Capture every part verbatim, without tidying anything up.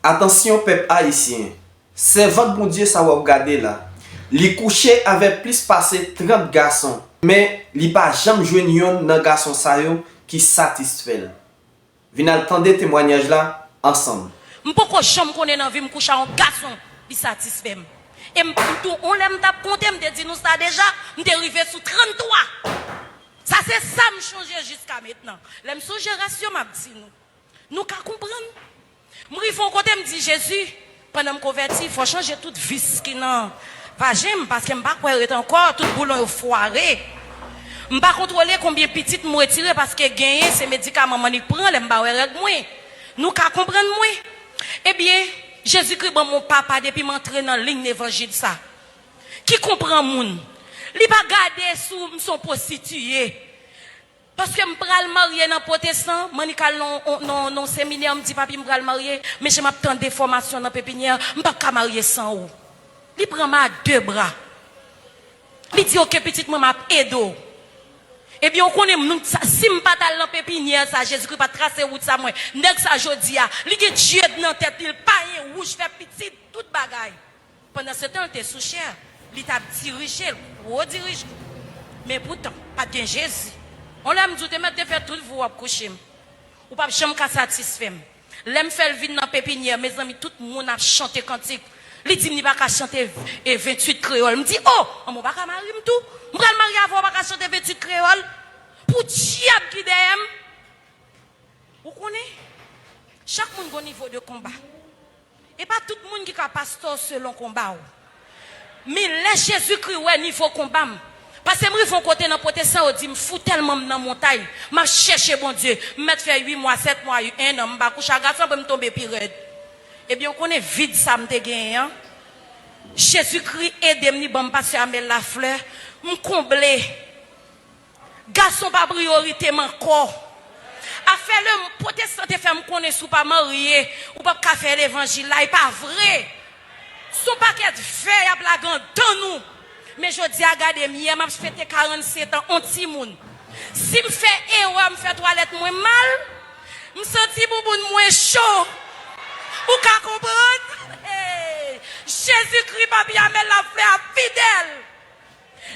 Atansyon pèp ayisyen, sèvant Bondye sa w ap gade la, li kouche avèk plis pase trant gason, men li pa janm jwenn yonn nan gason sa yo ki satisfè l. Vin al tande temwanyaj la ansanm. M poko janm konnen nan vi m kouche a yon gason li satisfè m. E m tou, on lè m t ap konte, m te di nou sa deja, m te rive sou tranntwa. Sa se sa m chonje jiska mentnan. Lè m sonje rès yo, m ap di nou. Nou ka konprann. M rive yon kote, m di, Jezi, pandan m konvèti, fò chanje tout vis ki nan vajen m, paske m pa kwè ret ankò, tout boulon yo fware. M pa kontwole konbyen pitit m retire, paske genyen se medikaman m annik pran lè m pa wè règ mwen. Nou ka konprann mwen? Ebyen, Jezikri ban m yon papa depi m antre nan liy levanjil sa, ki konprann moun. Li pa gade si m se yon pwostitiye. Paske m pral marye nan pwotestan, m annik al nan, nan, nan seminè, m di, papi, m pral marye, men jan m ap tande fòmasyon nan pepinyè, m p ap ka marye san ou. Li pran m a de bra. Li di, oke, pitit mwen, m ap ede w. Ebyen, ou konnen, m, sa, si m pa t al nan pepinyè sa, Jezikri pa t trase wout sa mwen, nèg sa jodi a, li gen djed nan tèt li, l payen wouj, fè pitit, tout bagay. Pandan se tan, l te sou chè. Li t ap dirije, l gwo dirije. Men poutan, pa t gen Jezi. On lè m di w te mèt te fè tout vi w ap kouche m. Ou p ap janm ka satisfè m. Lè m fè l vin nan pepinyè, mezanmi, tout moun ap chante kantik. Li di m li pa ka chante, e, venntuit kreyòl. M di, o! Anben, w pa ka mari m tou? M pral marye avè w, w pa ka chante venntuit kreyòl? Podyab ki dèyè m! Ou konnen, chak moun gon nivo de konba. E pa tout moun ki ka pastè w selon konba w. Men lè Jezikri wè nivo konba m, paske m rive yon kote nan pwotestan, yo di m fou tèlman m nan montay, m ap chèche Bondye, m mèt fè uit mwa, sèt mwa, en an, m pa kouche a gason, apre m tonbe pi rèd. Ebyen, ou konnen vid sa m te genyen an? Jezikri ede m, li ban m pastè Amel Lafleur, m konble. Gason pa priyorite m ankò. Afè le pwotestan te fè m konnen si w pa marye, ou p ap ka fè levanjil la, e pa vre. Se yon pakèt vè y ap lage anndan nou. Men jodi a, gade m, yè m ap fete karannsèt an, on timoun. Si m fè erè, m fè twalèt mwen mal, m santi bouboun mwen cho. Ou ka konprann? Hey! Jezikri, papi Amel Lafleur a fidèl.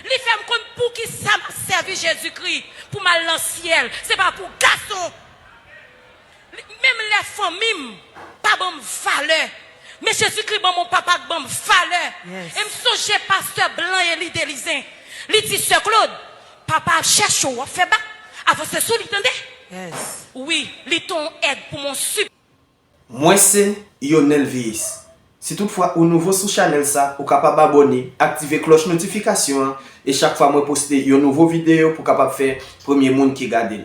Li fè m konn poukisa m ap sèvi Jezikri pou m al nan syèl. Se pa pou gason. Li, menm lè fanmi m pa ban m valè, men Jezikri ban m yon papa k ban m valè. Yes. E m sonje pastè Blanc Élie Delizen. Li di, Sè Claude, papa ap chèche w, w ap fè bak. Avanse sou li, tande. Yes. Wi, li te yon èd pou mwen, yon sipò. Mwen se Yonel Veyis. Si toutfwa ou nouvo sou chanèl sa, ou kapab abòne, aktive klòch notifikasyon an, e chak fwa mwen poste yon nouvo videyo pou kapab fè premye moun ki gade l.